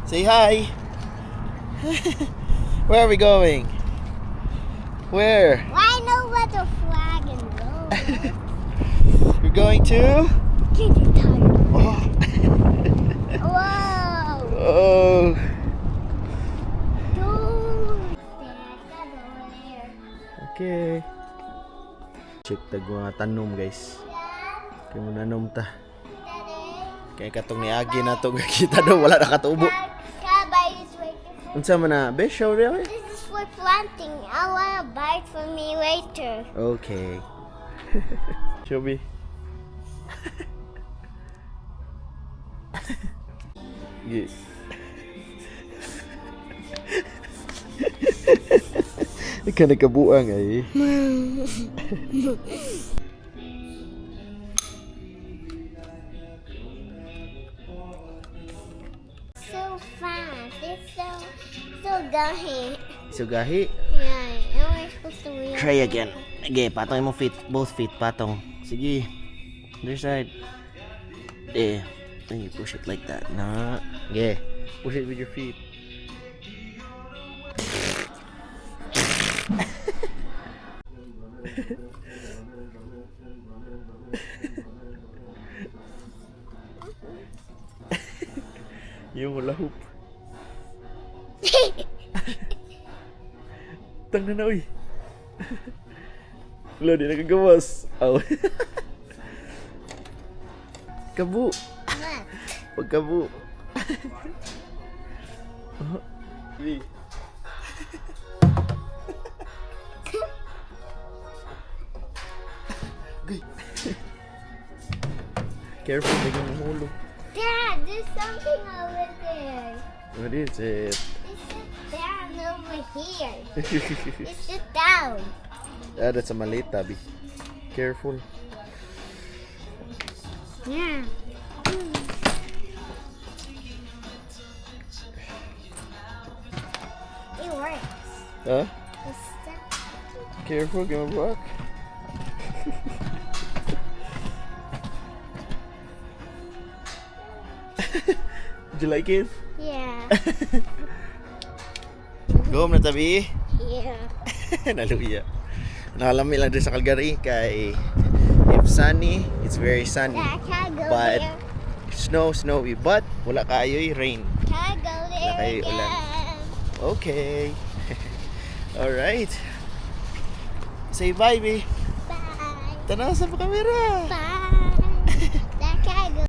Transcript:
Say hi. Where are we going? Where? I know where the flag and go. We're going to? Getting tired. Oh. Whoa. Oh. Dude. There's over there. Okay. Check tag mga tanom, guys. Kay mo nanom ta. Kay katong niagi na to kita daw wala na katubo. Dad, can I buy this later for Unsa man na? Be show rin. This is for planting. I wanna buy it for me later. Okay. Show me. Yes. Ikaw nagkabuang ay. So fast. It's so so gahi. Sugahi. Yeah, and we're supposed to wheel. Try again. Okay, patong mo feet. Both feet, patong. Sige. Other side. There. Then you push it like that. Na. Yeah. Push it with your feet. Yung hula hoop. Tang na na, uy. Wala, di nakagawas. Oh. Kabu. What? Pagkabu. Oh. Di. Gay. Careful, bigyan mo mahulog. Dad, there's something over there. What is it? It's just down over here. It's just down. Ah, that's a maleta, Bi. Careful. Yeah. It works. Huh? It's stuck. Careful, gonna rock. Did you like it? Yeah. Go na tabi. Yeah. Naluya. Nakalami lang din sa Calgary kay if sunny, it's very sunny. Dad, can I go But there? snow, snowy, but wala kaayo'y rain. Can I go there kayo ulan. again? Okay. All right. Say bye, B. Bye. Tanaw sa camera. Bye.